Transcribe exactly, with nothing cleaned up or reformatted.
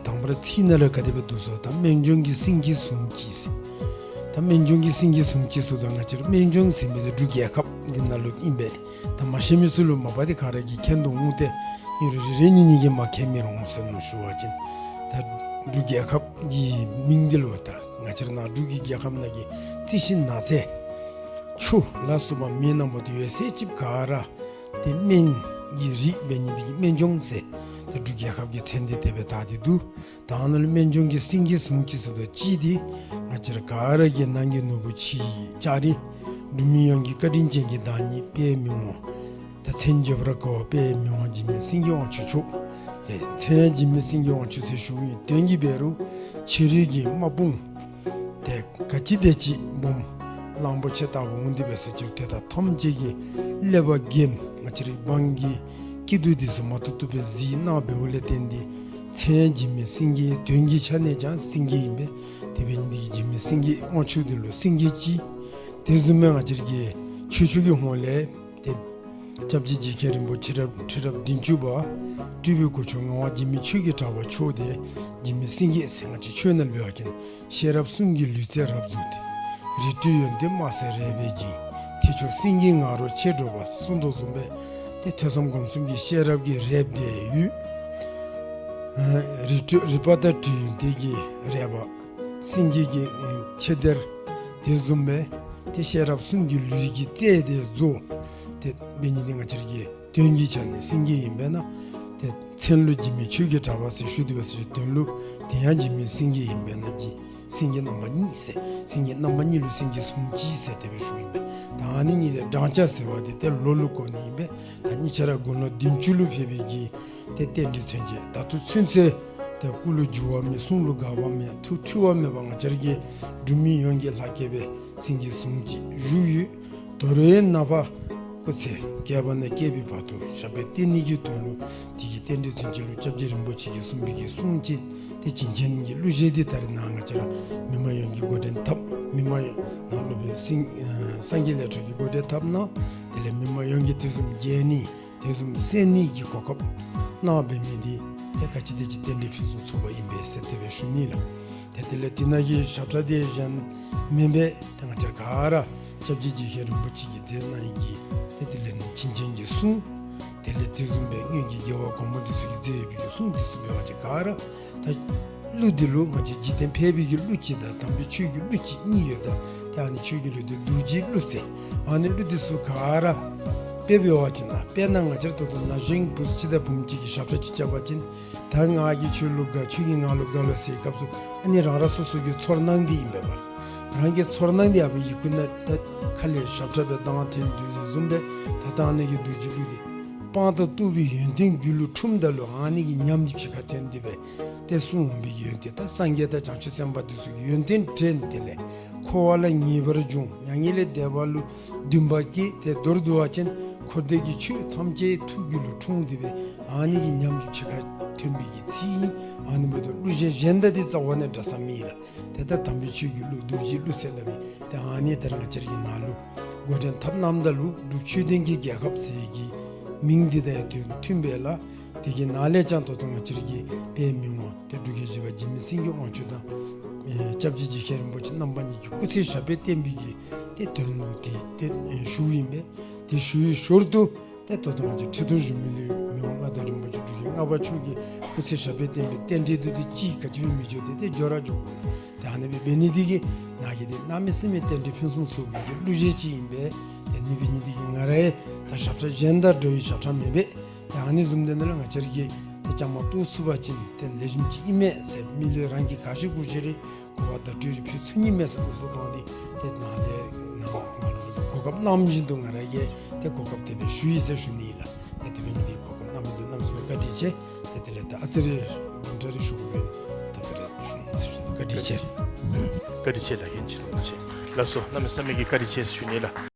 དང་པ་ར་ཚིག་ནང་ལུ་ག་དེ་སྦེ་འདུག་ཟེར་ད་སྨན་ལྗོངས་ཀྱི་སེང་གེ་ཟུང་གཅིག་ཟེར། ད་སྨན་ལྗོངས་ཀྱི་སེང་གེ་ཟུང་གཅིག་ཟེརཝ་ད་ང་བཅས་ར་སྨན་ལྗོངས་ཟེར་མི་འདི་འབྲུག་རྒྱལ་ཁབ་འདི་ནང་ལུ་ཨིན་པས། ད་མ་ཤེས་མི་ཚུ་ལུ་མ་པ་འདི་ག་ར་གིས་མཁྱེན་དོ་འོང་སྟེ་ཨིན་རུང་རེ་རེ་གཉིས་གཉིས་ཀྱིས་མ་མཁྱེན་མི་རུང་ཟེར་མནོ་ཞུ་བ་ཅིན། ད་འབྲུག་རྒྱལ་ཁབ་ཀྱི་མིང་འདི་ལུ་ད་ང་བཅས་ར་ནཱ་འབྲུག་གི་རྒྱལ་ཁབ་ནང་གི་རྩི་ཤིང་ནགས་ཚལ་ཆུ་ལ་སོགས་པ་མི་རྣམས་པོ་འདི་ཡོད་ཚད་ཅིག་ག་ར་ཏེ་སྨན་གྱི་རིགས་འབད་ནི་འདི་གིས་སྨན་ལྗོངས་ཟེར་ཏེ་འབྲུག་རྒྱལ་ཁབ་ཀྱི་མཚན་འདི་དེ་སྦེ་བཏགས་ཏེ་འདུག། ད་ནཱ་ལུ་སྨན་ལྗོངས་ཀྱི་སེང་གེ་ཟུང་གཅིག་ཟེརཝ་ད་གཅིག་འདི་ང་བཅས་ར་ག་ར་གི་ནང་གི་ནོར་བུ་ཕྱི་ཡི་ལྕགས་རི། འབྲུག་མི་ཡོངས་ཀྱི་བཀའ་དྲིན་ཅན་གྱི་བདག་ཉིད་དཔལ་མི་དབང་ད་མཚན་བརྗོད་པར་དཀའ་བ་དཔལ་མི་དབང་འཇིགས་མེད་སེང་གེ་དབང་ཕྱུག་མཆོག། ཏེ་མཚན་འཇིགས་མེད་སེང་གེ་དབང་ཕྱུག་ཟེར་ཞུ་བའི་དོན་གྱིས་འབད་རུང་ཕྱི་རོལ་གྱི་དམག་དཔུང་ཏེ་ག་ཅི་དེ་ཅིག་སྦོམ་གླང་པོ་ཆེ་ལྟ་བུ་འོང་སྟེ་འབད་ས་ཅིག་རུང་དེ་དག་ཐམས་ཅད་ཀྱི་ཀླད་པ་འགེམས། ང་བཅས་རའི་འབངས་ཀྱི་སྐྱིད་སྡུག་འདི་ཚུ་མ་བཏུབ་བཏུབ་སྦེ་གཟིགས་གནང་འབདཝ་ལས་བརྟེན་ཏེ་མཚན་འཇིགས་མེད་སེང་གེ། དོན་གྱི་ཆ་ནས་ཀྱང་སེང་གེ་ཨིན་པས། དེ་འབད་ནི་འདི་གིས་འཇིགས་མེད་སེང་གེ་དབང་ཕྱུག་འདི་ལུ་སེང་གེ་ཅིག། དེ་བཟུམ་སྦེ་ང་བཅས་ར་གི་ཆོས་ཕྱོགས་ཀྱི་ཧོངས་ལས་ཏེ་སྐྱབས་རྗེ་རྗེ་མཁན་རིན་པོ་ཆེ་ཁྲི་རབས་ཁྲི་རབས་བདུན་ཅུ་པ་སྤྲུལ་པའི་སྐུ་མཆོག་ངག་དབང་འཇིགས་མེད་ཆོས་ཀྱི་གྲགས་པ་མཆོག་འདི་འཇིགས་མེད་སེང་གེ་ཟེར་ང་བཅས་ཆོས་ནང་འབད་བ་ཅིན་ཤེས་རབ་གསུམ་གྱི་ལུས་རྩལ་རབ་རྫོགས་ཏེ། རི་ཁྲོད་ཡོན་ཏན་དམར་སེར་རལ་པའི་རྒྱན། ཐེག་མཆོག་སེང་གེའི་ང་རོ་ཆེར་སྒྲོགས་པ་གསུངས་དོ་བཟུམ་སྦེ་ཏེ་ཐོས་བསམ་སྒོམ་གསུམ་གྱི་ཤེས་རབ་ཀྱིས་རལ་པའི་ཡུལ་རི་ཁྲོད་རི་པ་དང་ཁྲོད་ཡོན་ཏན་གྱིས་རལ་པ། སེང་གེ་གི་ཨེ་མཆེ་སྡེར་དེ་བཟུམ་སྦེ་ཏེ་ཤེས་རབ་གསུམ་གྱི་ལུས་ཀྱི་རྩལ་དེ་རྫོགས། དེ་འབད་ནི་འདི་ང་བཅས་ར་གི་དོན་གྱི་ཆ་ནས་སེང་གེ་ཨིན་པས་ན། ཏེ་མཚན་ལུ་འཇིགས་མེད་ཆོས་ཀྱི་གྲགས་པ་ཟེར་ཞུ་དེ་འབད་ཟེར་དོན་ལུ་དེ་ཡང་འཇིགས་མེད་སེང་གེ་ཨིན་པས་ན་གི་སེང་གེ་རྣམ་པ་གཉིས་ཟེར། སེང་གེ་རྣམ་པ་གཉིས་ལུ་སེང་གེ་ཟུང་གཅིག་ཟེར་དེ་སྦེ་ཞུཝ་ཨིན་པས། ད་ཨ་ནི་གཉིས་ལས་བགྲང་བྱ་ཟེར་བ་དེ་ཏེ་ལོ་ལུ་གོ་ནི་ཨིན་པས། ད་གཉིས་ཆ་ར་དགུང་ལོ་བདུན་ཅུ་ལུ་ཕེབས་པའི་གི་ཏེ་རྟེན་འབྲེལ་མཚོན་བྱེད་ད་ལྟོ་ཚུན་ཚོད་ཏེ་སྐུ་ལུ་འགྱུར་བ་མེད། གསུང་ལུ་འགག་པ་མེད། ཐུགས་འཁྲུལ་བ་མེད་པར་ང་བཅས་ར་གི་འབྲུག་མི་ཡོངས་ཀྱི་ལྷ་སྐལ་སྦེ་སེང་གེ་ཟུང་གཅིག་བཞུགས་ཡོད། དོ་རུང་ནངས་པ་སྐུ་ཚེ་བསྐལ་པ་ནས་བསྐལ་པའི་བར་དུ་ཞབས་པད་བརྟན་ནི་གི་དོན་ལུ་དེ་གི་རྟེན་འབྲེལ་མཚོན་བྱེད་ལུ་སྐྱབས་རྗེ་རིན་པོ་ཆེ་གིས་གསུངས་པའི་གི་གསུང་ཅིག་ཏེ་བྱིན་ཅན་གྱི་གླུ་གཞས་འདི་ད་རེས་ནངས་ང་བཅས་ར་མི་མང་ཡོངས་ཀྱིས་འགོ་འདྲེན་འཐབ། མི་མང་ཡོངས་ནང་སློབ་དཔོན་སེང་ཨེ་སངས་རྒྱས་ལས་འཕྲོ་གིས་འགོ་འདྲེན་འཐབ་གནང་། དེ་ལས་མི་མང་ཡོངས་ཀྱིས་དེ་བཟུམ་མཇལ་ནི་དེ་བཟུམ་གསན་ནི་གི་གོ་སྐབས་གནང་འབད་མི་འདི་ཏེ་ག་ཅི་དེ་ཅིག་རྟེན་འབྲེལ་ཕུན་སུམ་ཚོགས་པ་ཨིན་པས་ཟེར་དེ་སྦེ་ཞུ་ནི་ལགས། ཏེ་དེ་ལས་དེ་ནང་གི་ཞབས་ཁྲ་དེ་གཞན་མེན་པས། ཏེ་ང་བཅས་ག་ར་སྐྱབས་རྗེ་རྗེ་མཁན་རིན་པོ་ཆེ་གིས་མཛད་གནང་ཡི་གི་ཏེ་དེ་ལས་ནི་བྱིན་ཅན་གྱི་གསུང་། དེ་ལས་དེ་བཟུམ་སྦེ་སྔོན་གྱི་རྒྱལ་བ་གོང་མ་འདི་ཚུ་གིས་མཛད་ཡོད་པའི་གི་གསུང་འདི་ཚུ་འབད་བ་ཅིན་ག་ར་ད་གླུ་འདི་ལུ་ང་བཅས་འཇིག་རྟེན་ཕལ་པའི་གི་གླུ་གཅིག་དང་དམ་པའི་ཆོས་ཀྱི་གླུ་གཅིག་གཉིས་ཡོདཔ་ད་ཏེ་ཨ་ནི་ཆོས་ཀྱི་གླུ་འདི་རྡོ་རྗེའི་གླུ་ཟེར། ཨ་ནི་གླུ་འདི་ཚུ་ག་ར་དཔེ་འབད་བ་ཅིན་ན་དཔེར་ན་ང་བཅས་ར་ད་ལྟོ་ན་གཞོན་བུ་ཚ་ཅིག་དང་བུམོ་ཅིག་གིས་ཞབས་ཁྲ་ཅིག་རྐྱབ་པ་ཅིན་ད་ང་གིས་ཁྱོད་ལུ་དགའ་ཁྱོད་ཀྱིས་ང་ལུ་དགའ་ལོ་ཟེར་སྐབས་སུ་ཨ་ནི་རང་རང་སོ་སོ་གི་ཚོར་སྣང་འདི་ཨིན་པས་པ། རང་གི་ཚོར་སྣང་འདི་ཨ་ཕི་ཡི་གུ་ནང་ད་ཁ་ལས་ཞབས་ཁྲ་སྦེ་གདངས་ཐོན་དོ་བཟུམ་སྦེ་ད་ད་ཨ་ནི་གི་རྡོ་རྗེ་གླུ་འདི་སྤང་དང་རྟུལ་བའི་ཡོན་ཏན་རྒྱུད་ལུ་འཁྲུངསམ་ད་ལུ་ཨ་ནི་གི་ཉམས་འདི་ཕྱི་ཁར་ཐོན་ཏེ་སྦེ་ཏེ་གསུངས་པའི་གི་ཡོན་ཏན་ད་སངས་རྒྱས་དང་བྱང་ཆུབ་སེམས་དཔའ་འདི་ཚུ་གི་ཡོན་ཏན་དྲན། དེ་ལས་འཁོར་བ་ལས་ངེས་པར་འབྱུང་། མྱ་ངན་ལས་འདས་པ་ལུ་འདུན་པ་སྐྱེས། ཏེ་མདོར་བསྡུ་བ་ཅིན་འཁོར་འདས་ཀྱི་ཆོས་ཐམས་ཅད་ཐུགས་རྒྱུད་ལུ་འཁྲུངས་ཏེ་སྦེ་ཨ་ནི་གི་ཉམས་འདི་ཕྱི་ཁར་ཐོན་པའི་གི་ཚིག་ཨིན། ཨ་ནི་འབདཝ་ད་གླུ་གཞས་གཞན་དང་འདི་རྩ་བ་ནས་འདྲ་ས་མེད་ལགས། ཏེ་ད་དམ་པའི་ཆོས་ཀྱི་གླུ་རྡོ་རྗེའི་གླུ་ཟེར་སླབ་མི་ཏེ་ཨ་ནི་ད་རེས་ང་བཅས་ར་གི་ནང་ལུ་འགོ་འདྲེན་འཐབ་གནངམ་ད་ལུ་འབྲུག་ཆོས་ལྡན་གྱི་རྒྱལ་ཁབ་ཟེར་གྱི་མིང་འདི་དང་ཡང་དོན་མཐུན་པས་ལགས། དེ་གི་ནང་ལས་ཀྱང་ད་ལྟོ་ང་བཅས་ར་གི་དཔལ་མི་དབང་ཏེ་འབྲུག་རྒྱལ་བཞི་པ་འཇིགས་མེད་སེང་གེ་དབང་ཕྱུག་དང་ཨེ་སྐྱབས་རྗེ་རྗེ་མཁན་རིན་པོ་ཆེ་རྣམ་པ་གཉིས་ཀྱི་སྐུ་ཚེ་ཞབས་པད་བརྟན་པའི་གི་ཏེ་དོན་ལུ་ཏེ་ཏེ་ཨེ་ཞུཝ་ཨིན་པས། ཏེ་ཞུ་བའི་ཞོར་དུ་ཏེ་ད་ལྟོ་ང་བཅས་ཁྲི་སྟོང་བཞུགས་མི་ལུ་མི་དབང་མངའ་བདག་རིན་པོ་ཆེ་འབྲུག་རྒྱལ་ལྔ་པ་མཆོག་གི་སྐུ་ཚེ་ཞབས་པད་བརྟན་པའི་རྟེན་འབྲེལ་འདི་ཏེ་གཅིག་ག་ཅི་སྦེ་མི་འགྱོ་སྟེ་ཏེ་འགྱོ་ར་འགྱོ་དགོ། ཏེ་ཨ་ནི་སྦེ་འབད་ནི་འདི་གིས་ནཱ་གི་འདི་གནམ་མེད་ས་མེད་རྟེན་འབྲེལ་ཕུན་སུམ་ཚོགས་པའི་གི་གླུ་གཞས་ཅིག་ཨིན་པས། ཏེ་ཨ་ནི་འབད་ནི་འདི་གིས་ང་རའི་ད་ཞབས་ཁྲ་གཞན་དང་འདྲ་བའི་ཞབས་ཁྲ་མེན་པས། ཏེ་ཨ་ནི་བཟུམ་འདི་ནང་ལུ་ང་བཅས་ར་གིས་ཏེ་བཅའ་མར་གཏོགས་ཚུགས་པ་ཅིན་ཏེ་ལེགས་ཤོམ་ཅིག་ཨིན་མས་ཟེར་མི་ལུ་རང་གིས་ག་ཅི་དགོ་ཅི་རེ་གོ་བ་བརྡ་སྤྲོད་རེ་ཕུལ་ཚུགས་ནི་མས་ཟེར་མནོ་བསམ་བཏང་སྟེ་ཏེ་ནཱ་ལས་ནཱ་ང་ལུ་གོ་སྐབས་གནང་བཞིན་དུ་ང་ར་གིས་ཏེ་གོ་སྐབས་དེ་སྦེ་ཞུ་ཡི་ཟེར་ཞུ་ནི་ཨིན་ལགས། ཏེ་དེ་འབད་ནི་འདི་གོ་སྐབས་གནང་མི་འདི་གནམ་མེད་ས་མེད་བཀའ་དྲིན་ཆེ། ཏེ་དེ་ལས་ད་ཨ་ཙི་རེ་དུམ་གྲ་རེ་ཞུ་དགོ་པས། ད་དེ་རེ་ཞུ་ནི་ཟེར་ཞུ་ནི། བཀའ་དྲིན་ཆེ། བཀའ་དྲིན་ཆེ་ལགས། ཡིན་ཅི་རུང་ཆེ་ལགས་སོ། གནམ་མེད་ས་མེད་ཀྱི་བཀའ་དྲིན་ཆེ་ཟེར་ཞུ་ནི་ལགས།